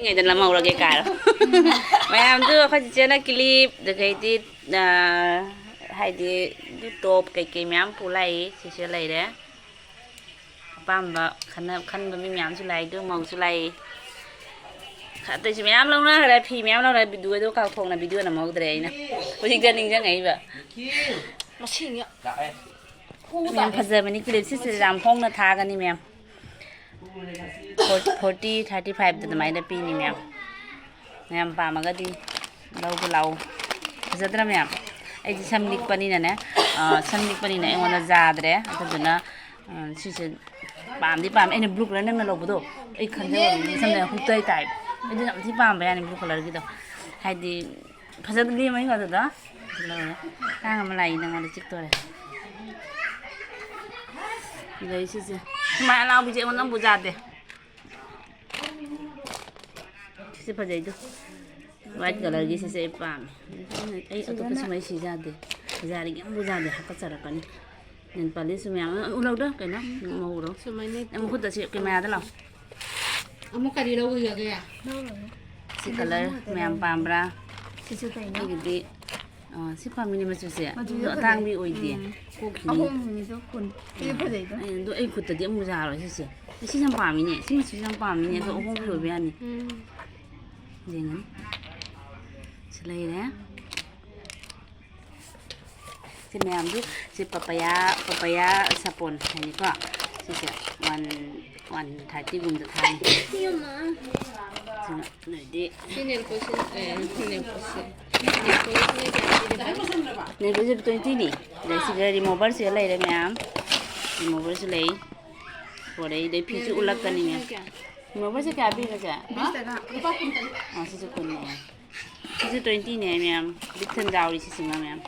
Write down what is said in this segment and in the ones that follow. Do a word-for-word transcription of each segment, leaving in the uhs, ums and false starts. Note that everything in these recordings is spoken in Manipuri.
ꯉꯩꯗ ꯂꯝꯍꯧꯔꯒꯦ ꯀꯥꯏꯔꯣ꯫ ꯃꯌꯥꯝꯗꯨ ꯑꯩꯈꯣꯏ ꯆꯤꯆꯦꯅ ꯀꯤꯂꯤꯞ, ꯑꯗꯨꯗꯩꯗꯤ, ꯑ, ꯍꯥꯏꯗꯤ, ꯑꯗꯨ ꯇꯣꯞ ꯀꯩꯀꯩ ꯃꯌꯥꯝ ꯄꯨ ꯂꯥꯛꯏ꯫ ꯁꯤꯁꯦ ꯂꯩꯔꯦ꯫ ꯑꯄꯥꯝꯕ ꯈꯟꯅ-, ꯈꯟꯕ ꯃꯤ ꯃꯌꯥꯝꯁꯨ ꯂꯥꯛꯏ, ꯑꯗꯨ ꯃꯧꯁꯨ ꯂꯥꯛꯏ꯫ ꯑꯇꯩꯁꯨ ꯃꯌꯥꯝ ꯂꯧꯅꯈ꯭ꯔꯦ, ꯐꯤ ꯃꯌꯥꯝ ꯂꯧꯅꯈ꯭ꯔꯦ꯫ ꯚꯤꯗꯤꯑꯣꯗꯣ ꯀꯥꯎꯊꯣꯛꯅ ꯚꯤꯗꯤꯑꯣ ꯅꯝꯍꯧꯗ꯭ꯔꯦ ꯑꯩꯅ꯫ ꯍꯧꯖꯤꯛꯇ ꯅꯤꯡꯁꯤꯡꯉꯛꯏꯕ꯫ ꯃꯁꯤꯡ ꯌꯥ-, ꯌꯥꯝ ꯐꯖꯕꯅꯤ꯫ ꯀꯤꯂꯤꯞ ꯁꯤꯁꯦ ꯌꯥꯝ ꯍꯣꯡꯅ ꯊꯥꯒꯅꯤ ꯃꯌꯥꯝ꯫ ꯐꯣꯔ-, ꯐꯣꯔꯇꯤ, ꯊꯥꯔꯇꯤ ꯐꯥꯏꯚꯇ ꯑꯗꯨꯃꯥꯏꯅ ꯄꯤꯅꯤ ꯃꯌꯥꯝ꯫ ꯃꯌꯥꯝ ꯄꯥꯝꯃꯒꯗꯤ ꯂꯧꯕ ꯂꯥꯛꯎ꯫ ꯐꯖꯗ꯭ꯔꯥ ꯃꯌꯥꯝ? ꯑꯩꯗꯤ ꯁꯝ ꯅꯤꯛꯄꯅꯤꯅꯅꯦ, ꯑ, ꯁꯝ ꯅꯤꯛꯄꯅꯤꯅ ꯑꯩꯉꯣꯟꯗ ꯌꯥꯗ꯭ꯔꯦ꯫ ꯑꯗꯨꯗꯨꯅ, ꯑ, ꯁꯤꯁꯦ ꯄꯥꯝꯗꯤ ꯄꯥꯝꯃꯦ꯫ ꯑꯩꯅ blue colour ꯅꯪꯅ ꯂꯧꯕꯗꯣ ꯑꯩ ꯈꯟꯖꯕꯅꯤ, ꯁꯝꯅ ꯍꯨꯛꯇꯩ type꯫ ꯑꯩꯗꯤ ꯌꯥꯝ ꯊꯤ ꯄꯥꯝꯕ ꯌꯥꯅꯤ blue colourꯒꯤꯗꯣ꯫ ꯍꯥꯏꯗꯤ ꯐꯖꯗꯕꯤ ꯑꯃ ꯑꯗꯨꯗ꯫ ꯂꯣꯏꯔꯦ꯫ ꯀꯥꯡ ꯑꯃ ꯂꯥꯛꯏ ꯅꯪꯉꯣꯟꯗ ꯆꯤꯛꯇꯣꯔꯦ꯫ ꯑꯗꯩ ꯁꯤꯁꯦ꯫ ꯁꯨꯃꯥꯏꯅ ꯑꯂꯥꯎꯕꯤꯁꯦ ꯑꯩꯉꯣꯟꯗ ꯑꯃꯨꯛ ꯌꯥꯗꯦ꯫ ꯁꯤꯁꯦ ꯐꯖꯩꯗꯣ꯫ White colourꯒꯤ ꯁꯤꯁꯦ ꯑꯩ ꯄꯥꯝꯃꯦ꯫ ꯑꯩ ꯑꯇꯣꯞꯄ ꯁꯨꯃꯥꯏ ꯁꯤ ꯌꯥꯗꯦ꯫ ꯌꯥꯔꯤꯒꯩ ꯑꯃꯨꯛ ꯌꯥꯗꯦ, ꯍꯥꯀꯠꯆꯔꯛꯀꯅꯤ꯫ Nail polish ꯃꯌꯥꯝ ꯑꯃ ꯎꯠꯍꯧꯗ ꯀꯩꯅꯣ? ꯎꯝ, ꯎꯝ꯫ ꯉꯧꯔꯣ꯫ ꯁꯨꯃꯥꯏꯅ ꯅꯪ ꯃꯈꯨꯠꯇ ꯁꯤ cameraꯗ ꯂꯥꯎ꯫ ꯑꯃꯨꯛ ꯀꯔꯤ ꯂꯧꯔꯨꯔꯒꯦ? ꯁꯤ colour ꯃꯌꯥꯝ ꯄꯥꯝꯕ꯭ꯔꯥ? ꯁꯤꯁꯨ ꯀꯩꯅꯣ? ꯑꯩꯒꯤꯗꯤ, ꯑ, ꯁꯤ ꯄꯥꯝꯃꯤꯅꯦ ꯃꯆꯨꯁꯦ꯫ ꯃꯆꯨꯁꯦ ꯑꯗꯣ ꯐꯖꯩ꯫ ꯑꯇꯥꯡꯕꯤ ꯑꯣꯏꯗꯦ꯫ ꯎꯝ꯫ ꯀꯣꯛꯈꯤꯅꯤ꯫ ꯑꯍꯣꯡꯕꯤꯁꯨ ꯀꯨꯟ꯫ ꯁꯤꯁꯨ ꯐꯖꯩꯗꯣ꯫ ꯑꯩ, ꯑꯗꯣ ꯑꯩ ꯈꯨꯠꯇꯗꯤ ꯑꯃꯨꯛ ꯌꯥꯔꯣꯏ ꯁꯤꯁꯦ꯫ ꯑꯩ ꯁꯤ ꯌꯥꯝ ꯄꯥꯝꯃꯤꯅꯦ꯫ ꯁꯤ ꯃꯆꯨꯁꯦ ꯌꯥꯝ ꯄꯥꯝꯃꯤꯅꯦ꯫ ꯑꯗꯣ ꯑꯍꯣꯡꯕꯤ ꯑꯣꯏꯕ ꯌꯥꯅꯤ꯫ ꯎꯝ꯫ ꯌꯦꯡꯉꯅꯤ꯫ ꯁꯤ ꯂꯩꯔꯦ꯫ ꯁꯤ ꯃꯌꯥꯝꯗꯨ, ꯁꯤ papaya, papaya ꯁꯥꯄꯣꯟ ꯍꯥꯏꯅꯤꯀꯣ꯫ ꯁꯤꯁꯦ one, one thirtyꯒꯨꯝꯕꯗ ꯊꯥꯅꯤ꯫ ꯁꯤꯅ ꯅꯣꯏꯗꯤ꯫ ꯁꯤ nail polish, ꯑꯦ, nail polish꯫ Nail polishꯅ ꯀꯌꯥ ꯄꯤꯔꯤꯕ? Nail polish twentyꯅꯤ꯫ ꯑꯗꯩ ꯁꯤꯗ removerꯁꯤꯒ ꯂꯩꯔꯦ ꯃꯌꯥꯝ꯫ Removerꯁꯨ ꯂꯩ꯫ ꯄꯣꯔꯛꯏ꯫ ꯑꯗꯩ ꯐꯤꯁꯨ ꯎꯠꯂꯛꯀꯅꯤ ꯃꯌꯥꯝ꯫ Removerꯁꯦ ꯀꯌꯥ ꯄꯤꯔꯤꯅꯣ ꯆꯦ? ꯕꯤꯁ ꯇꯔꯥ꯫ ꯂꯨꯄꯥ ꯀꯨꯟ ꯇꯔꯨꯛ꯫ ꯑꯥ, ꯁꯤꯁꯨ ꯀꯨꯟꯅꯦ꯫ ꯁꯤꯁꯨ twentyꯅꯦ ꯃꯌꯥꯝ꯫ ꯕꯤꯛ ꯊꯟꯖꯥꯎꯔꯤ ꯁꯤꯁꯤꯃ ꯃꯌꯥꯝ꯫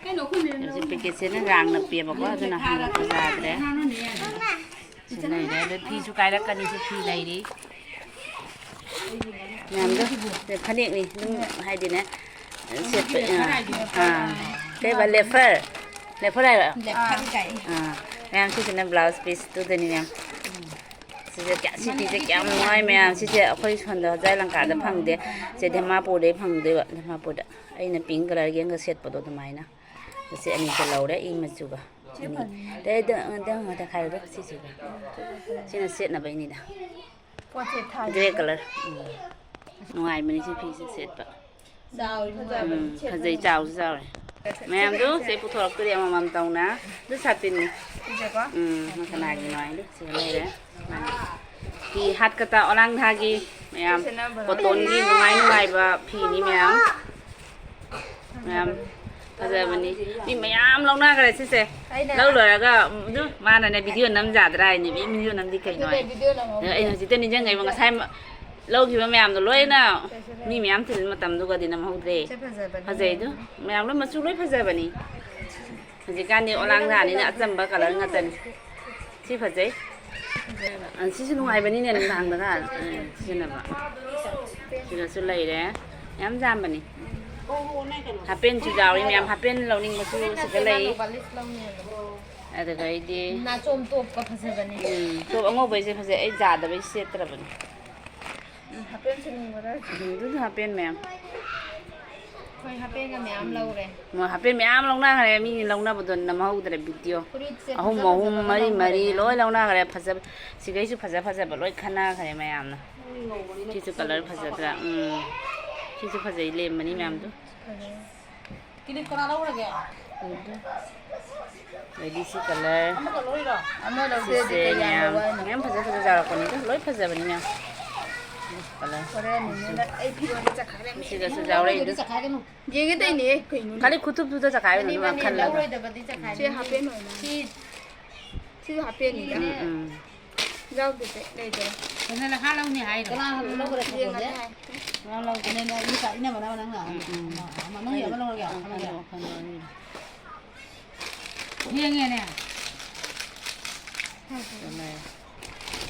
ꯀꯩꯅꯣ, ꯑꯩꯈꯣꯏ ꯃꯌꯥꯝ ꯍꯧꯖꯤꯛ packetꯁꯦꯅ ꯔꯥꯡ ꯅꯞꯄꯦꯕꯀꯣ, ꯑꯗꯨꯅ ꯍꯥꯡꯗꯣꯛꯄ ꯌꯥꯗ꯭ꯔꯦ꯫ ꯁꯤ ꯂꯩꯔꯦ꯫ ꯑꯗ ꯐꯤꯁꯨ ꯀꯥꯏꯔꯛꯀꯅꯤ꯫ ꯁꯤ ꯐꯤ ꯂꯩꯔꯤ꯫ ꯃꯌꯥꯝꯗꯣ ꯐꯅꯦꯛꯅꯤ꯫ ꯑꯗꯨꯝ ꯍꯥꯏꯗꯤꯅꯦ, ꯁꯦꯠꯄ, ꯑꯥ, ꯑꯥ꯫ ꯀꯩꯕ, leopard? Leopard ꯍꯥꯏꯕ? ꯑꯥ꯫ ꯃꯌꯥꯝ ꯁꯤꯁꯤꯅ blouse pieceꯇꯨꯗꯅꯤ ꯃꯌꯥꯝ꯫ ꯁꯤꯁꯦ ꯀꯌꯥ, ꯁꯤ ꯐꯤꯁꯦ ꯀꯌꯥꯝ ꯅꯨꯡꯉꯥꯏ ꯃꯌꯥꯝ꯫ ꯁꯤꯁꯦ ꯑꯩꯈꯣꯏ ꯁꯣꯝꯗ ꯍꯖꯥꯏ ꯂꯪꯀꯥꯗ ꯐꯪꯗꯦ꯫ ꯁꯦ ꯙꯦꯃꯥꯄꯨꯔꯗꯩ ꯐꯪꯗꯣꯏꯕ, ꯙꯦꯃꯥꯄꯨꯔꯗ꯫ ꯑꯩꯅ ꯄꯤꯡ ꯀꯂꯔꯒꯤ ꯑꯃꯒ ꯁꯦꯠꯄꯗꯣ ꯑꯗꯨꯃꯥꯏꯅ꯫ ꯁꯤ ꯑꯅꯤꯁꯦ ꯂꯧꯔꯦ, ꯏꯪ ꯃꯆꯨꯒ꯫ ꯑꯅꯤ꯫ ꯗꯦ, ꯗꯦ, ꯗꯦ, ꯗꯦ, ꯈꯥꯏꯔꯨꯔꯦ ꯁꯤꯁꯤꯒ꯫ ꯁꯤꯅ ꯁꯦꯠꯅꯕꯩꯅꯤꯗ꯫ ꯄꯣꯠꯁꯦ ꯊꯥꯏ꯫ Grey colour. ꯎꯝ꯫ ꯅꯨꯡꯉꯥꯏꯕꯅꯤ ꯁꯤ ꯐꯤꯁꯦ ꯁꯦꯠꯄ꯫ ꯆꯥꯎꯔꯤ ꯐꯖꯕꯅꯤ꯫ ꯎꯝ, ꯁꯦꯠꯄ ꯐꯖꯩ, ꯅꯨꯡꯉꯥꯏ꯫ ꯆꯥꯎꯁꯨ ꯆꯥꯎꯔꯦ꯫ ꯃꯌꯥꯝꯗꯨ ꯁꯦ ꯄꯨꯊꯣꯔꯛꯇꯣꯔꯤ ꯑꯃꯃꯝ ꯇꯧꯅ꯫ ꯑꯗꯨ ꯁꯥꯇꯤꯟꯅꯤ꯫ ꯁꯤꯁꯦꯀꯣ? ꯎꯝ, ꯀꯅꯥꯒꯤꯅꯣ ꯍꯥꯏꯗꯤ ꯁꯤꯗ ꯂꯩꯔꯦ꯫ ꯃꯥꯅꯤ꯫ ꯐꯤ ꯍꯥꯠꯀꯇ ꯑꯣꯂꯥꯡꯊꯥꯒꯤ ꯃꯌꯥꯝ ꯁꯤꯁꯤꯅ ꯕꯔꯥ꯫ ꯀꯣꯇꯣꯟꯒꯤ ꯅꯨꯡꯉꯥꯏ ꯅꯨꯡꯉꯥꯏꯕ ꯐꯤꯅꯤ ꯃꯌꯥꯝ꯫ ꯃꯌꯥꯝ ꯐꯖꯕꯅꯤ꯫ ꯃꯤ ꯃꯌꯥꯝ ꯂꯧꯅꯈ꯭ꯔꯦ ꯁꯤꯁꯦ꯫ ꯑꯩꯅ ꯂꯧ ꯂꯣꯏꯔꯒ, ꯎꯝ, ꯑꯗꯨ ꯃꯥꯅꯅꯦ ꯚꯤꯗꯤꯑꯣ ꯅꯝ ꯌꯥꯗ꯭ꯔꯥ ꯍꯥꯏꯅꯦ, ꯃꯤ ꯚꯤꯗꯤꯑꯣ ꯅꯝꯗꯤ ꯀꯩꯅꯣ ꯑꯗꯨꯅꯦ ꯍꯥꯏ꯫ ꯚꯤꯗꯤꯑꯣ ꯅꯝꯍꯧꯗ꯭ꯔꯦ꯫ ꯑꯗ ꯑꯩꯅ ꯍꯧꯖꯤꯛꯇ ꯅꯤꯡꯁꯤꯡꯉꯛꯏꯕ, ꯉꯁꯥꯏ ꯃ-, ꯂꯧꯈꯤꯕ ꯃꯌꯥꯝꯗꯣ ꯂꯣꯏꯅ ꯁꯤꯁꯤꯅꯦ꯫ ꯃꯤ ꯃꯌꯥꯝ ꯇꯤꯜꯂꯤ ꯃꯇꯝꯗꯨꯒꯗꯤ ꯅꯝꯍꯧꯗ꯭ꯔꯦ꯫ ꯁꯦ ꯐꯖꯕꯅꯦ꯫ ꯐꯖꯩꯗꯨ꯫ ꯃꯌꯥꯝ ꯂꯣꯏ ꯃꯆꯨ ꯂꯣꯏ ꯐꯖꯕꯅꯤ꯫ ꯍꯧꯖꯤꯛꯀꯥꯟꯗꯤ ꯑꯣꯂꯥꯡ ꯊꯥꯅꯤꯅ ꯑꯆꯝꯕ ꯀꯂꯔ ꯉꯥꯛꯇꯅꯤ꯫ ꯁꯤ ꯐꯖꯩ꯫ ꯑ, ꯁꯤꯁꯨ ꯅꯨꯡꯉꯥꯏꯕꯅꯤꯅꯦ ꯅꯨꯡꯗꯥꯡꯗꯒ, ꯑ, ꯁꯤꯖꯤꯟꯅꯕ꯫ ꯁꯤꯗꯁꯨ ꯂꯩꯔꯦ꯫ ꯌꯥꯝ ꯌꯥꯝꯕꯅꯤ꯫ ꯍꯥꯄꯦꯟꯁꯨ ꯌꯥꯎꯔꯤ ꯃꯌꯥꯝ꯫ ꯍꯥꯄꯦꯟ ꯂꯧꯅꯤꯡꯕꯁꯨ ꯁꯤꯗ ꯂꯩ꯫ ꯑꯗꯨꯒ ꯑꯩꯗꯤ ꯅꯥꯆꯣꯝ ꯇꯣꯞꯀ ꯐꯖꯕꯅꯦ꯫ ꯎꯝ, ꯇꯣꯞ ꯑꯉꯧꯕꯩꯁꯦ ꯐꯖꯩ꯫ ꯑꯩ ꯌꯥꯗꯕꯩ ꯁꯦꯠꯇ꯭ꯔꯕꯅꯤ꯫ ꯎꯝ, ꯍꯥꯄꯦꯟ ꯁꯦꯠꯅꯤꯡꯕꯗ꯫ ꯎꯝ, ꯑꯗꯨꯁꯨ ꯍꯥꯄꯦꯟ ꯃꯌꯥꯝ꯫ ꯑꯩꯈꯣꯏ ꯍꯥꯄꯦꯟꯒ ꯃꯌꯥꯝ ꯂꯧꯔꯦ꯫ ꯃꯣꯏ ꯍꯥꯄꯦꯟ ꯃꯌꯥꯝ ꯂꯧꯅꯈ꯭ꯔꯦ꯫ ꯃꯤ ꯂꯧꯅꯕꯗꯣ ꯅꯝꯍꯧꯗ꯭ꯔꯦ ꯚꯤꯗꯤꯑꯣ꯫ ꯐꯨꯔꯤꯠꯁꯦ ꯑꯍꯨꯝ, ꯐꯖ ꯑꯍꯨꯝ, ꯐꯖꯕ ꯃꯔꯤ, ꯃꯔꯤ ꯂꯧꯅꯈ꯭ꯔꯦꯅꯦ꯫ ꯂꯣꯏ ꯂꯧꯅꯈ꯭ꯔꯦ꯫ ꯐꯖꯕ, ꯁꯤꯈꯩꯁꯨ ꯐꯖ ꯐꯖꯕ ꯂꯣꯏ ꯈꯟꯅꯈ꯭ꯔꯦ ꯃꯌꯥꯝꯅ꯫ ꯁꯤꯁꯨ ꯀꯂꯔ ꯐꯖꯗ꯭ꯔꯥ? ꯎꯝ꯫ ꯁꯤꯁꯨ ꯐꯖꯩ, ꯂꯦꯝꯕꯅꯤ ꯃꯌꯥꯝꯗꯨ꯫ ꯐꯖꯩ꯫ ꯀꯤꯂꯤꯞ ꯀꯅꯥ ꯂꯧꯔꯒꯦ? ꯑꯗꯨ꯫ ꯑꯗꯩꯗꯤ ꯁꯤ ꯀꯂꯔ꯫ ꯑꯃꯈꯛ ꯂꯧꯔꯤꯔꯣ? ꯑꯃ ꯂꯧꯗꯦ, ꯁꯤꯁꯦ ꯀꯌꯥ ꯃꯌꯥꯝ, ꯂꯧ ꯍꯥꯏꯅꯣ? ꯃꯌꯥꯝ ꯐꯖ ꯐꯖ ꯌꯥꯎꯔꯛꯄꯅꯤꯗ, ꯂꯣꯏ ꯐꯖꯕꯅꯤ ꯃꯌꯥꯝ꯫ ꯀꯂꯔ꯫ ꯍꯣꯔꯦꯟ ꯅꯨꯃꯤꯠꯅ ꯑꯩ ꯐꯤꯔꯣꯟꯗ ꯆꯠꯈꯥꯏꯔꯦ꯫ ꯁꯤꯗꯁꯨ ꯌꯥꯎꯔꯛꯏꯗꯨ꯫ ꯆꯠꯈꯥꯏꯒꯅꯨ꯫ ꯌꯦꯡꯒꯦ ꯇꯧꯔꯤꯅꯦ, ꯀꯩꯅꯣꯅꯦ? ꯈꯥꯂꯤ ꯈꯨꯇꯨꯞꯇꯨꯗ ꯆꯠꯈꯥꯏꯕꯅꯤ ꯃꯥ ꯈꯜꯂꯒ꯫ ꯂꯧꯔꯣꯏꯗꯕꯗꯤ ꯆꯠꯈꯥꯏꯒꯅꯨ꯫ ꯁꯤ ꯍꯥꯄꯦꯟ ꯑꯣꯏꯅ꯫ ꯁꯤ ꯁꯤꯁꯨ ꯍꯥꯄꯦꯟꯅꯤꯗ꯫ ꯎꯝ, ꯎꯝ꯫ ꯌꯥꯎꯗꯦ, ꯂꯩꯗꯣꯏꯔꯥ? ꯀꯩꯅꯣ ꯂꯧꯅꯤ ꯍꯥꯏꯔꯣ? ꯀꯅꯥ ꯂꯧꯈ꯭ꯔꯦ ꯌꯦꯡꯉꯒꯦ ꯈꯪꯄꯣꯟꯇꯦ꯫ ꯍꯥꯏ꯫ ꯅꯪ ꯂꯧꯗꯦ꯫ ꯑꯩꯅ, ꯑꯩꯅ ꯏꯅꯝꯃ ꯅꯪ, ꯅꯪ ꯎꯝ, ꯎꯝ꯫ ꯑꯃ ꯅꯪꯒꯤ ꯑꯃ ꯂꯧꯔꯒꯦ, ꯑꯃ ꯂꯧꯔꯒꯦ꯫ ꯑꯃ ꯂꯧꯔꯒꯦ꯫ ꯌꯦꯡꯉꯦꯅꯦ꯫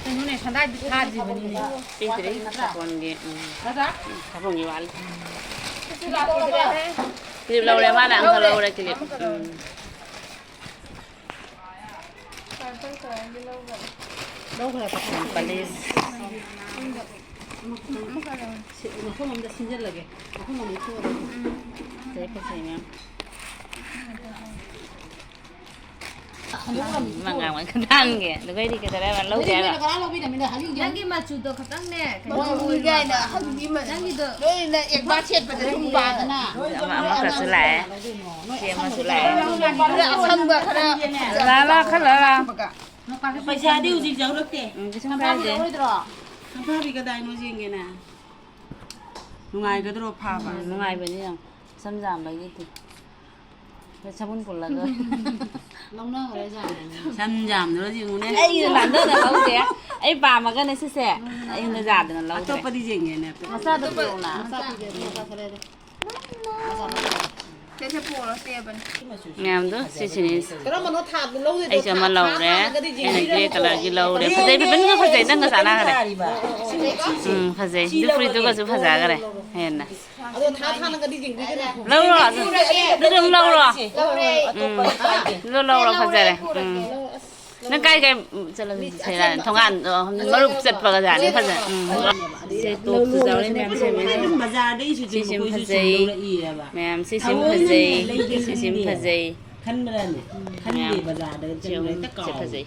ꯀꯩꯅꯣꯅꯦ, ꯁꯟꯗꯥꯏꯗꯤ ꯊꯥꯗ꯭ꯔꯤꯕꯅꯤꯅꯦ꯫ ꯄꯤꯗ꯭ꯔꯤ, ꯅꯠꯇ꯭ꯔꯥ? ꯁꯥꯄꯣꯟꯒꯤ, ꯎꯝ꯫ ꯅꯠꯇ꯭ꯔꯥ? ꯎꯝ, ꯁꯥꯄꯣꯟꯒꯤ ꯋꯥꯠꯂꯤ꯫ ꯀꯤꯂꯤꯞ ꯂꯧꯔꯦ, ꯃꯥꯅ ꯑꯃꯈꯛ ꯂꯧꯔꯦ꯫ ꯂꯧꯔꯦ, ꯀꯤꯂꯤꯞ꯫ ꯑꯃꯈꯛ ꯂꯧꯔꯦ꯫ ꯎꯝ꯫ ꯄꯔꯄꯜ ꯀꯂꯔꯒꯤ ꯂꯧꯈ꯭ꯔꯦ꯫ ꯂꯧꯈ꯭ꯔꯦꯕ꯫ ꯄꯂꯤꯁ꯫ ꯃꯐꯝ ꯑꯃꯗ ꯁꯤꯟꯖꯜꯂꯒꯦ꯫ ꯃꯐꯝ ꯑꯃꯗ ꯊꯣꯛꯑꯒ꯫ ꯐꯖꯩ, ꯐꯖꯩ ꯃꯌꯥꯝ꯫ ꯃꯉꯥꯡ ꯑꯣꯏ ꯈꯟꯗꯥꯡꯒꯦ꯫ ꯑꯗꯨꯒꯩꯗꯤ ꯀꯩꯗꯧꯔꯦ ꯍꯥꯏꯕ? ꯂꯧꯗꯦ ꯍꯥꯏꯕ? ꯀꯅꯥ ꯂꯧꯕꯤꯗꯕꯅꯤꯅ ꯍꯥꯏꯕꯤꯌꯨ꯫ ꯅꯪꯒꯤ ꯃꯆꯨꯗꯣ ꯈꯇꯪꯅꯦ, ꯀꯩꯅꯣ ꯃꯆꯨ ꯑꯣꯏꯕ꯫ ꯀꯥꯏꯅ ꯍꯧꯖꯤꯛꯇꯤ ꯃ-, ꯅꯪꯒꯤꯗꯣ ꯂꯣꯏꯅ ꯑꯦꯛꯕꯥ ꯁꯦꯠꯄꯗ ꯑꯗꯨꯝ ꯄꯥꯗꯅ꯫ ꯑꯃ-, ꯑꯃꯈꯛꯁꯨ ꯂꯥꯛꯑꯦ꯫ ꯁꯤ ꯑꯃꯁꯨ ꯂꯥꯛꯑꯦ꯫ ꯈꯔ ꯑꯁꯪꯕ ꯈꯔ ꯂꯥ, ꯂꯥ, ꯈꯔ ꯂꯥ, ꯂꯥ꯫ ꯄꯩꯁꯥꯗꯤ ꯍꯧꯖꯤꯛ ꯌꯥꯎꯔꯛꯇꯦ꯫ ꯎꯝ, ꯀꯩꯁꯨꯝ ꯁꯝꯐꯥꯕꯤ ꯀꯥꯏꯗꯦ꯫ ꯂꯧꯔꯣꯏꯗ꯭ꯔꯣ? ꯁꯝꯐꯥꯕꯤ ꯀꯗꯥꯏꯅꯣ ꯌꯦꯡꯒꯦꯅꯦ꯫ ꯅꯨꯡꯉꯥꯏꯒꯗ꯭ꯔꯣ ꯐꯥꯕ? ꯎꯝ, ꯅꯨꯡꯉꯥꯏꯕꯅꯤ ꯌꯥꯝ꯫ ꯁꯝ ꯌꯥꯝꯕꯒꯤꯗꯤ꯫ ꯁꯥꯕꯨꯟ ꯄꯨꯜꯂꯒ꯫ ꯂꯧꯅꯈ꯭ꯔꯦ ꯖꯥꯠꯅꯦ꯫ ꯁꯝ ꯌꯥꯝꯗ꯭ꯔꯣ ꯌꯦꯡꯉꯨꯅꯦ꯫ ꯑꯩ ꯂꯥꯟꯗꯅ ꯂꯧꯗꯦ꯫ ꯑꯩ ꯄꯥꯝꯃꯒꯅꯦ ꯁꯤꯁꯦ꯫ ꯑꯩꯅ ꯌꯥꯗꯅ ꯂꯧꯗ꯭ꯔꯦ꯫ ꯑꯇꯣꯞꯄꯗꯤ ꯌꯦꯡꯒꯦꯅꯦ꯫ ꯃꯆꯥꯗꯣ ꯄꯨꯔꯛꯎꯅ꯫ ꯃꯆꯥ ꯄꯤꯒꯦ, ꯃꯆꯥ ꯈꯔ ꯂꯩꯔꯦ꯫ ꯃꯌꯥꯝꯗꯣ ꯁꯤꯁꯤꯅꯤ꯫ ꯀꯔꯝꯕꯅꯣ ꯊꯥ-, ꯂꯧꯗꯣꯏꯗꯣ? ꯑꯩꯁꯨ ꯑꯃ ꯊꯥ, ꯊꯥ ꯂꯧꯔꯦ꯫ ꯍꯥꯟꯅꯒꯗꯤ ꯑꯩꯅ ꯌꯦꯡꯕꯤꯔꯝꯃꯣ꯫ Grey colourꯒꯤ ꯂꯧꯔꯦ꯫ ꯐꯖꯩ, ꯐꯖꯅ ꯐꯖꯩ꯫ ꯅꯪꯒ ꯆꯥꯟꯅꯈ꯭ꯔꯦ꯫ ꯎꯝ, ꯐꯖꯩ꯫ ꯑꯗꯨ ꯐꯨꯔꯤꯠꯇꯨꯒꯁꯨ ꯐꯖꯈ꯭ꯔꯦ ꯍꯦꯟꯅ꯫ ꯑꯗꯣ ꯊꯥ ꯊꯥꯅꯒꯗꯤ ꯌꯦꯡꯕꯤꯒꯅꯨ꯫ ꯂꯧꯔꯣ, ꯑꯗꯨ, ꯑꯗꯨ ꯑꯗꯨꯝ ꯂꯧꯔꯣ꯫ ꯎꯝ, ꯑꯗꯨ ꯂꯧꯔꯣ, ꯐꯖꯔꯦ꯫ ꯎꯝ꯫ ꯅꯪ ꯀꯥꯏ ꯀꯥꯏ ꯆꯠꯂꯒꯦ? ꯊꯣꯡꯒꯥꯟ, ꯑꯣ, ꯃꯔꯨꯞ ꯆꯠꯄꯒ ꯖꯥꯠꯅꯤ, ꯐꯖꯅ꯫ ꯎꯝ꯫ ꯁꯦ ꯇꯣꯞꯁꯨ ꯌꯥꯎꯔꯦ, ꯃꯌꯥꯝ ꯁꯦꯝꯃꯦ꯫ ꯕꯖꯥꯔꯗꯩꯁꯨ ꯁꯤꯁꯤꯃ ꯃꯈꯣꯏꯁꯨ ꯐꯖꯩ꯫ ꯁꯨꯝ ꯂꯧꯔꯛꯏꯑꯕ꯫ ꯃꯌꯥꯝ ꯁꯤꯁꯤꯃ ꯊꯑꯣꯏꯅꯅꯦ ꯐꯖꯩ꯫ ꯂꯩꯒꯦ ꯁꯤꯁꯤꯃ ꯈꯟꯗꯦꯕ꯫ ꯐꯖꯩ꯫ ꯈꯟꯕ꯭ꯔꯅꯦ? ꯈꯟꯗꯦ, ꯃꯌꯥꯝ ꯕꯖꯥꯔꯗꯒ ꯁꯤ ꯆꯠꯂꯨꯔꯦ, ꯑꯍꯨꯝ ꯍꯦꯛꯇ ꯁꯤ ꯀꯥꯎꯋꯦ꯫ ꯐꯖꯩ꯫